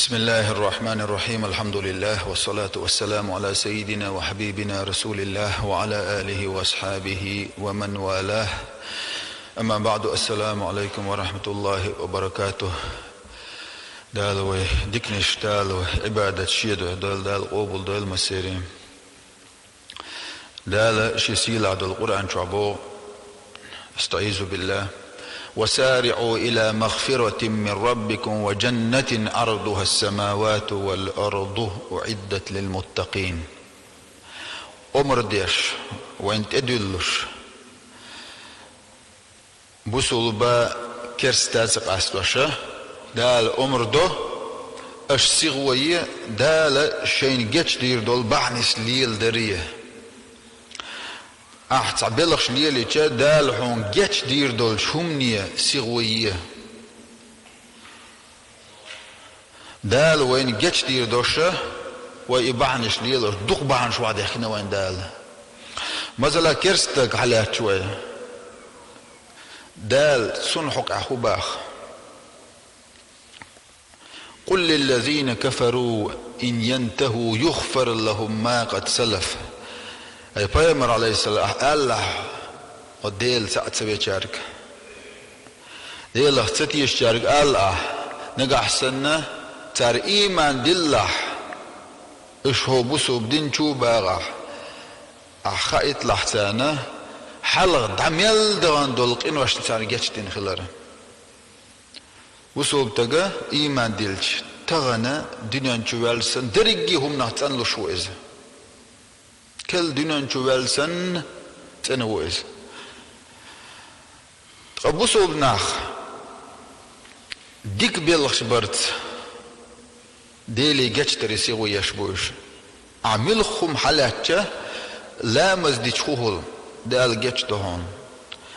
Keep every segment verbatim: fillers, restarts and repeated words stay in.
بسم الله الرحمن الرحيم. الحمد لله، والصلاة والسلام على سيدنا وحبيبنا رسول الله وعلى آله وأصحابه ومن والاه. أما بعد، السلام عليكم ورحمة الله وبركاته. Дала вай диканаш, Дала вай Ӏибадат шедар, Дала, Дала къоабал дойла массеран. Дала ший сийлахь долчу Къуръан чохь боху: أستعيذ بالله. وسارعوا إلى مغفرة من ربكم وجنة عرضها السماوات والأرض أعدت للمتقين. Омра деш, вайна тӀедуьллуш, бусулба, керста ца къастош, Дала омра до, аша сихо е, Дала шайна гечдийр долу бахьанаш леладаре. Ахь цхьа белхаш лелийча, Дала хьуна гечдийр долчу хӀумане сихо е. Дала вайна гечдийр долуш, вай и бахьанаш лелош, дукха бахьанаш вахьдехкина вайна Дала. Масала, керста стаг хьалаьтташ вай. Дала цунна хьокъехь хӀун боху? قل للذين كفروا إن ينتهوا يغفر لهم ما قد سلف. Ай пайхамар, алейхиссалам, ахь алалахь, хьо Дела цхьаъ ца вечаьрга, Делах ца тешачаьрга алалахь, нагахь санна цара ийман диллахь, уьш хьо бусулба дин чу багӀахь, ахь хаийталахь царна, хьалха дӀа мел дахана долу къиношна царна гечдина хилар. Бусулба стага ийман дилча, тахана дуьнен чу ваьлла санна, дерриге хӀуманах цӀанлуш ву иза. Кхел дуьнен чу ваьлла санна, цӀена ву иза. Ткъа бусулба нах дика белхаш барца Деле гечдаре сихо еш бу уьш. Ахь муьлхха хӀума хьалаьттача, ламаз дича хӀун хуьлу, Дала гечдо хьуна.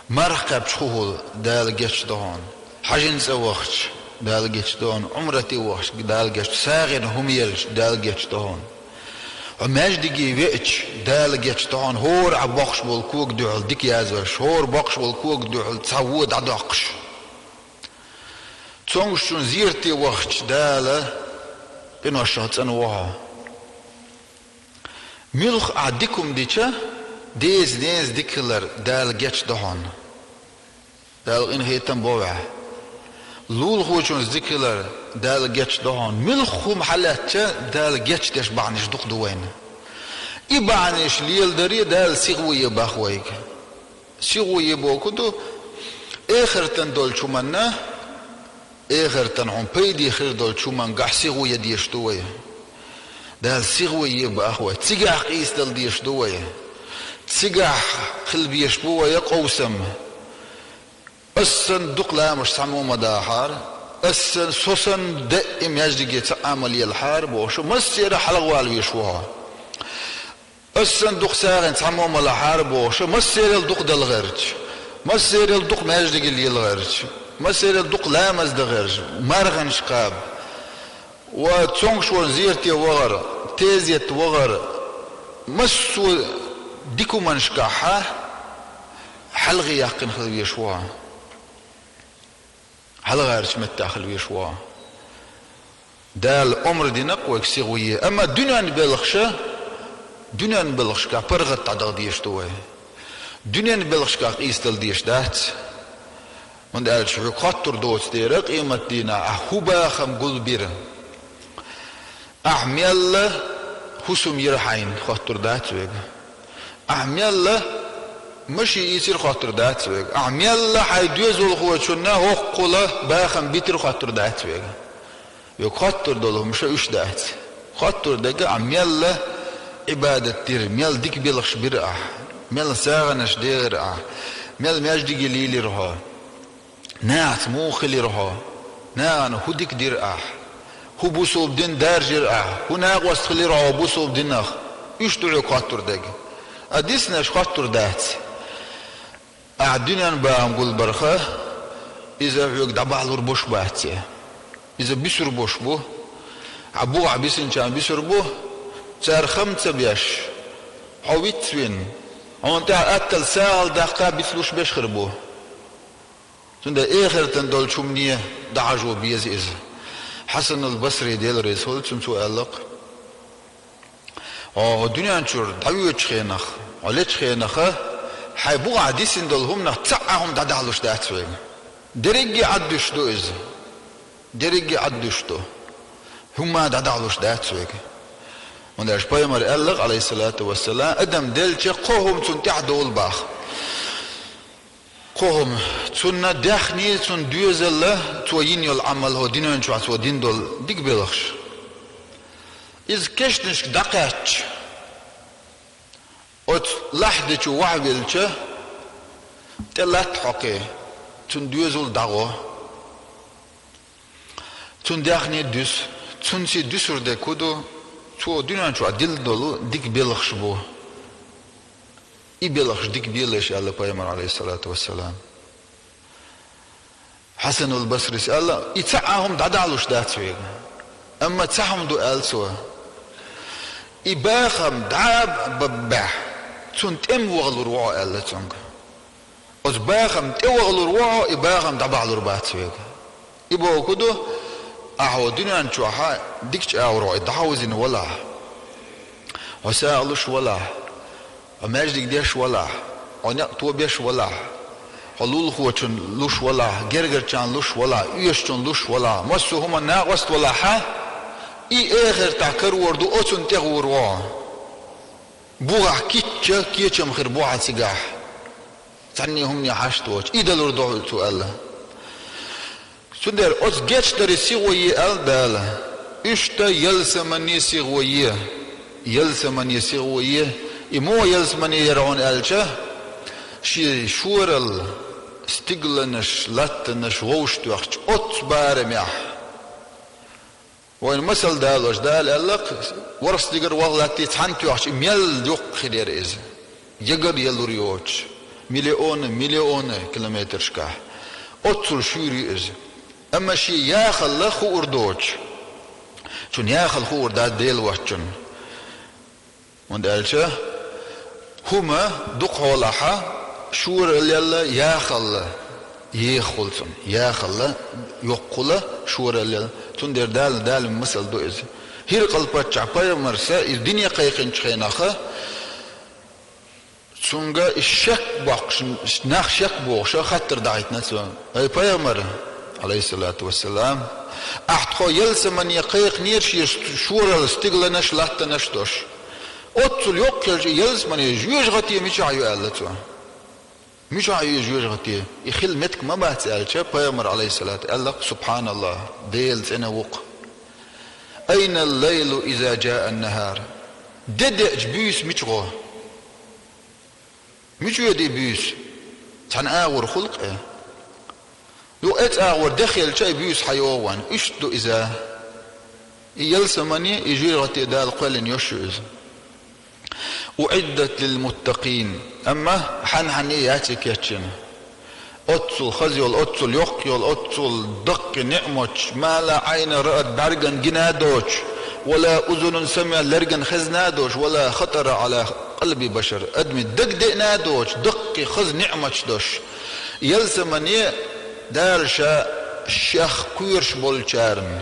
Марха кхаьбча хӀун хуьлу, Дала гечдо хьуна. Хьажин цӀа вахча, Дала гечдо хьуна. Ӏумрате вахча, Дала гечдо. СагӀина хӀума елча, Дала гечдо хьуна. Хьо маьждиге веача, Дала гечдо хьуна. ХӀора ахь боккхуш болу кога дуьхьал дика язвеш, хӀора боккхуш болу кога дуьхьал цхьа вон дӀадоккхуш. Цомгушчун зерате вахча, Дала къиношах цӀанво хьо. Муьлхха ахь дика хӀума дича, деза-неназа дика хилар Дала гечдо хьуна. Дала къинхетам бо вайх. Лулахочунца дика хилар Дала гечдо хьуна. Муьлхха хӀума хьалаьттача, Дала гечдеш бахьанаш дукха ду вайна. И бахьанаш леладаре Дала сихо е боху вайга. Сихо е бохург ду, эхартан долчу хӀуманна, эхартан хьуна пайде хир долчу хӀумангахь сихо е дезаш ду вай. Дала сихо е боху вай. Цигахь къийсадала дезаш ду вай. Цигахь хила безаш бу вай къовсам. Ас санна дукха ламазаш цхьаммо ма дахьара, ас санна, со санна даим маьждиге цхьа а ма лелахьара бохуш, массеран хьалхавала везаш ву хьо. Ас санна дукха сагӀина цхьаммо ма лахьара бохуш, массерал дукха дала гӀерташ, массерал дукха маьждиге лела гӀерташ, массерал дукха ламаз дан гӀерташ, марханаш кхаба. Ва цомгуш волчун зерате вахар, тезета вахар, массо а дика хӀуманашкахь хьалхе яьккхина хила везаш ву хьо. ХьалагӀертачу меттехь хила везаш ву хьо. Дала омра дина-кх вайга сихо е, амма дуьненан белхаша, дуьненан белхашкахь паргӀат дӀадаха дезаш ду вай. Дуьненан белхашкахь къийсадала дезаш дац. ХӀунда аьлча хьоьга хоттур доцу дера къематдийнахь ахь хӀун бахам гулбира. Ахь мелла хӀусам йира хьайна, хоттур дац вайга. Ахь мелла машен ийцира, хоттур дац вайга. Ахь мелла хьайн доьзалхочунна хӀоккхула бахам битира, хоттур дац вайга. Вайга хоттур долу хӀума ша уьш дац. Хоттур дерг ахь мелла Ӏибадат дира, мел дика белхаш бира ахь, мел сагӀанаш дехира ахь, мел маьждиге лийлира хьо. Нахаца муха хилира хьо? Нахана хӀун дика дира ахь? ХӀун бусулба дин даржира ахь? ХӀун накъост хилира хьо бусулба динах? Уьш ду хьоьга хоттур дерг. А диснарш хоттур дац. Ахь дуьненан бахам гулбарха, иза хьоьга дӀабахьалур бош бац. Иза бисур бош бу. Ахь бухахь бисинчарна бисур бу. Цара хам ца беш, хьо вицвина, хьуна тӀехь аттал сагӀа даккха бицлуш беш хир бу. Цундела эхартан долчу хӀумане дӀахьажо беза иза. Хьасанул Басри, Дела реза хуьлда цунна, цо аьлла-кх: «Хьо дуьнен чуьра дӀавоьдучу хенахь, хьо лечу хенахь, хьайн бухахь дисина долу хӀуманах цхьа а хӀума дӀадахьалуш дац хьоьга. Дерриге а Ӏад дуьсуш ду иза. Дерриге а Ӏад дуьсуш ду. ХӀумма дӀадахьалуш дац хьоьга». ХӀунда аьлча пайхамара аьлла-кх, Ӏалайхиссалату вассалам, адам делча кхо хӀума цунна тӀехь долу боху. Кхо хӀума: цунна даьхни, цунна доьзал, цо йина йолу Ӏамал, хӀокху дуьнен чохь цо дина долу дика белхаш. Иза кешнашка дӀакхаьчча, оцу лахьди чу вахьавелча, тӀе латта хьокхий, цунна доьзал дӀагӀо. Цунна даьхни дуьсу, цунна сий дуьсур дерг хӀун ду, цо дуьнен чохь дина долу дика белхаш бу. И белхаш дика белайша, аьлла пайхамара, Ӏалайхиссалату вассалам. Хьасанул Басрис аьлла: «И цхьа а хӀума дӀадахьалуш дац хьоьга. Амма цхьа хӀума ду», — аьлла цо. «И бахам дӀа а б-, б-, бахь, цунна тӀе ма вахалур ву хьо», — аьлла цуьнга. «Оцу бахам тӀе вахалур ву хьо, и бахам дӀабахьалур бац хьоьга». И бохург хӀун ду? Ахьа хӀокху дуьнен чохь дикачу агӀор хьо дӀахьовзина валахь, хьо сагӀа луш валахь, хьо маьждиг деш валахь, хьо некъ тобеш валахь, хьо лулахочунна луш валахь, гергарчарна луш валахь, оьшучунна луш валахь, массо а хӀуманна накъост валахь, и эхартахь карор ду, оцунна тӀе гӀур ву хьо. Бухахь кийча кечам хир бу хьан цигахь. Цхьанне хӀумане хьашт воцуш, и далур ду хьуна цо аьлла. Цундела оцу гечдаре сихо е аьлла Дала, иштта ялсамане сихо е. Ялсамане сихо е. И муха ялсамане яра хьуна аьлча, шен шоралла стигланаш, латтанаш вовшахтоьхча, оццу барамехь. Вайна масал далош, Дала аьлла-кх, ворхӀ стигар ваха латтий цхьаьна тоьхча, и мел йоккха хир яра иза. Ягар ялур йоцуш, миллионы, миллионы километрашкахь. Оццул шуьйра ю иза. Амма шен яхалла хуур доцуш, цунна яхалла хуур дац Дела воцчунна. ХӀунда аьлча хӀума дукха хьолахь, шоралла, яхалла еха хуьлу цунна. Яхалла йоккха хуьлу, шоралла. Цундела Дала, Дала масал ду иза. ХӀиркъал-паччахь пайхамарца иза дине кхайкхинчу хенахь, цуьнга и шек боккхуш, нах шек бохуш, хаттар дахьийтина цо: «Ай пайхамар, Ӏалайхиссалату вассалам, ахь тхо ялсамане кхайкхинера шен шоралла стигланаш, латтанаш долуш. Оццул йоккха хилча, и ялсамане жоьжахати мичахь ю?» — аьлла цо. «Мичахь ю и жоьжахати? И хила меттиг ма бац», — аьлча, пайхамара, Ӏалайхиссалату, аьлла-кх: «СубхьаналлахӀ, Дела цӀена ву-кх. Айна ллайлу иза джаа ннахӀар? Де деача буьйса мича гӀо? Мича воьду и буьйса? Цхьана агӀор хуьлу-кх и. Юха оцу агӀор де хилча, и буьйса хьан йогӀу вайн? Иштта ду иза. И ялсамане, и жоьжахати Дала кхоьллина йолуш ю иза. Уъиддат лилмуттакъин. Амма хьан-хьанна яц и кечйина. Оццул хаза йолу, оццул йоккха йолу, оццул даккхий ниъматаш, ма ла Ӏайнун раат, бӀаьргана гина а доцуш, ва ла узунун самиӀат, лергана хезна а доцуш, ва ла хатӀара Ӏала къалби башар, адамийн дага деана а доцуш, даккхий хаза ниъматаш долуш». Ялсамане Дала Ша Шех кхоьруш болчарна,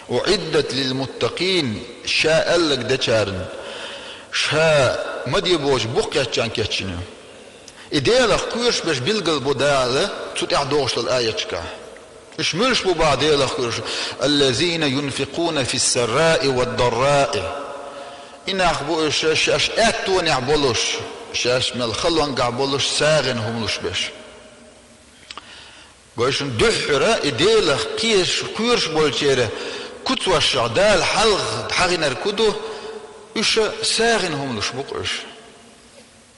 уъиддат лилмуттакъин, Ша аьлларг дечарна, Ша ма де боцуш букъ кхетчарна кечйина ю. И Делах кхоьруш берш билгал бу Дала цу тӀехь догӀуш долу аяташкахь. Уьш муьлш бу боху Делах кхоьруш? «Аллазина юнфикъуна фиссарраи ваддарраи». И нах бу уьш, шаьш аьттонехь болуш, шаьш мел халонгахь болуш, сагӀина хӀума луш берш. Гой шуна, дуьххьара и Делах кхоьруш, кхоьруш болчеран куцошкахь Дала хьалха хьахийнарг хӀун ду? Уьш сагӀина хӀума луш бу-кх уьш.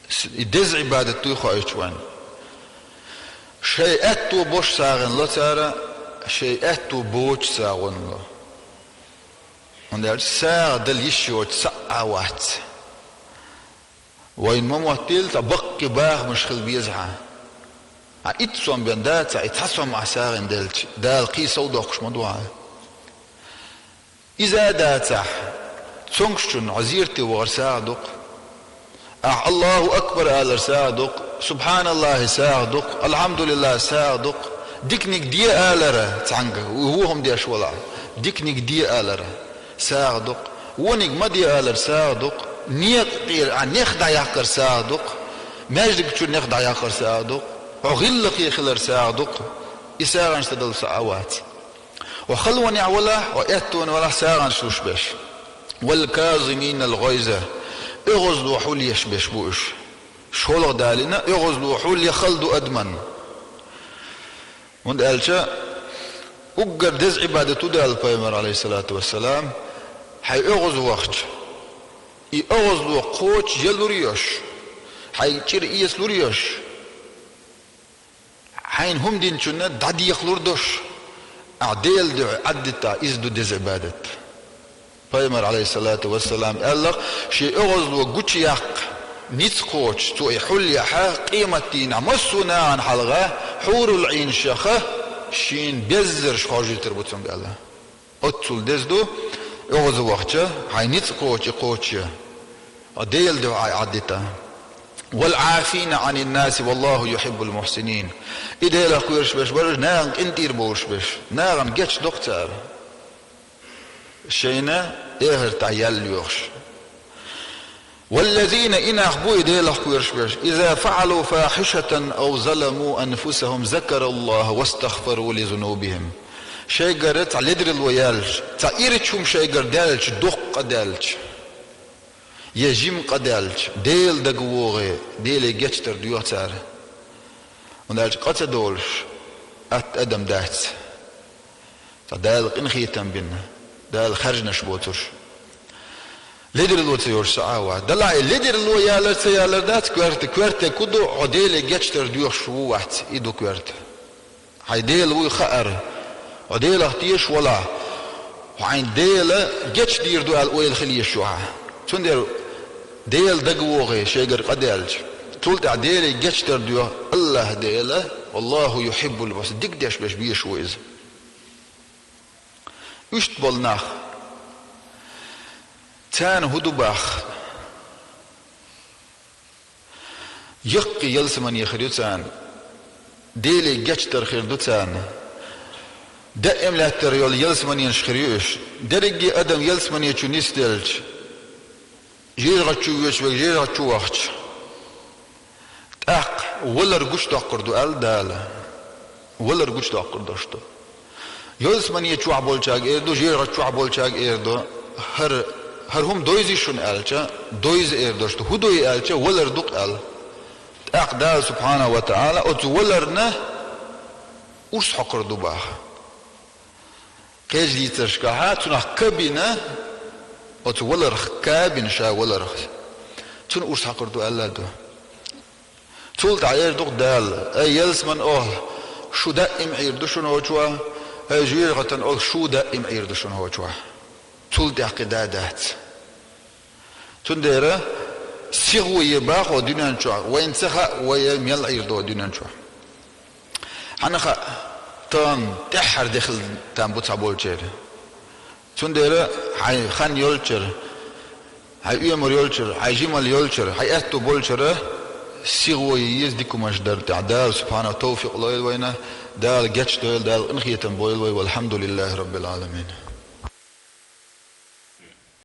С-, и деза Ӏибадат дуй хоуьйтуш вайн. Шайн аьтто болуш сагӀина ло цара, шайн аьтто боцуш сагӀина ло. ХӀунда аьлча сагӀа дала йиш йоцуш цхьа а вац. Вайна ма моттийла, цхьа баккхий бахамаш хила беза хьан. Хьан итт сом бен дацахь, и цхьа сом ахь сагӀина делча, Дала кхин сов доккхуш ма ду хьан. Иза а дацахь, цомгушчунна хьо зерате вахар сагӀа ду-кх. Ахь «Аллаху акбар» алар сагӀа ду-кх, «СубхьаналлахӀи» сагӀа ду-кх, «АлхьамдулиллахӀи» сагӀа ду-кх. Диканиг де алара цхьаьнга, ву хӀума деш валахь. Диканиг де алар сагӀа ду-кх, вониг ма де алар сагӀа ду-кх, некъа тӀера Ӏа нех дӀаяккхар сагӀа ду-кх, маьждига чура нех дӀаяккхар сагӀа ду-кх, хьо гӀиллакхе хилар сагӀа ду-кх, и сагӀанаш ца далар сагӀа вац. Хьо халонехь валахь, хьо аьттонехь валахь сагӀанаш луш берш. «والكاظمين الغيظ», оьгӀазло хьулъеш берш бу уьш. ШолгӀа далийна, оьгӀазло хьулъян хала ду адаман. ХӀунда аьлча уггар деза Ӏибадат ду аьлла пайхамара, Ӏалайхиссалату вассалам, хьайн оьгӀаз вахча, и оьгӀазло кхочушъян лур йош, хьайга чӀир эца лур йош, хьайна хӀума динчунна дӀадехалур дош, ахь Делан дуьхьа Ӏаддита, иза ду деза Ӏибадат. Пайхамара, Ӏалайхиссалату вассалам, аьлла-кх, шен оьгӀазло гучуяккха ницкъ кхочуш, цо и хьулъяхь, къематдийнахь массо а нахана хьалха хьурул-Ӏийнаш яха шена беззараш хоржийтар бу цунга, аьлла. Оццул деза ду, оьгӀаз вахча, хьайн ницкъ кхочуш и кхочушъян, Делан дуьхьа Ӏаддита. «والعافين عن الناس والله يحب المحسنين». И Делах кхоьруш берш бара уьш, нахана къинтӀера болуш берш, нахана гечдо-кх цара, шайна эхартахь ял лоьхуш. «والذين», и нах бу и Делах кхоьруш берш, «إذا فعلوا فاحشة أو ظلموا أنفسهم ذكروا الله فاستغفروا لذنوبهم». Шайгара цхьа ледарло яьлча, цхьа ирча хӀума шайгара даьлча, доккха къа даьлча, я жима къа даьлча, Дела дага вогӀий, Деле гечдар доьху цара. ХӀунда аьлча къа ца долуш атта адам дац, цхьа Дала къинхетам бина, Дала хаьржинарш боцурш. Ледарло ца йолуш сагӀа вац. Далахь и ледарло ялар, ца ялар дац коьрта. Коьртаниг хӀун ду, хьо Деле гечдар доьхуш ву, вац, и ду коьрта. Хьайн Дела вуй хаар, хьо Делах тешаш валахь, хьо хьайн Дела гечдийр ду аьлла ойла хила йиш ю хьан. Цундела Дела дага вогӀий шайгара къа даьлча, цул тӀаьхьа Деле гечдар доьху, АллахӀ Дела, «والله يحب المحسنين», дика деш берш безаш ву иза. Иштта болу нах, царна хӀун ду боху? Яккхий ялсамане хир ю царна, Деле гечдар хир ду царна, даим лаьттар йолу ялсаманенаш хир ю уьш. Дерриге а адам ялсамане чу нисделча, жижигӀа чу воьдуш верг жижигӀа чу вахча, тӀаккха валар гучудоккхур ду аьлла Дала. Валар гучудоккхур долуш ду. Ялсамане чохь болчаьрга эр ду, жижигӀа чохь болчаьрга эр ду, хӀара, хӀара хӀума дойзий шуна аьлча, дойза эр долуш ду. ХӀун дой аьлча, валар ду-кх аьлла. ТӀаккха Дала, субхьанаху ва таӀала, оцу валарна урс хьокхур ду боху. Кхечу дийцаршкахь, цунах ка бина, оцу валарх ка бина, ша валарх, цунна урс хьокхур ду аьлла ду. Цул тӀаьхьа эр ду-кх Дала: «Ай, ялсаманин охӀла, шу даим Ӏийр ду шуна хӀокху чохь, ай, жижигӀатан охӀла, шу даим Ӏийр ду шуна хӀокху чохь». Цул тӀаьхьа кхин да дац. Цундела сихо е боху хӀокху дуьнен чохь, вайна ца хаьа, вай мел Ӏийр ду хӀокху дуьнен чохь. Хьанна хаьа, тахана тӀаьххьара де хила там бу цхьаболчеран. Цундела хьайн хан йолчуьра, хьайн оьмар йолчуьра, хьайн жималла йолчуьра, хьайн аьтто болчуьра сихо е еза дика хӀуманаш дарна тӀехь. Дала субхьанаху тавфикъ лойла вайна, Дала гечдойла, Дала къинхетам бойла вай. Валхьамдулиллахи раббил Ӏаламин.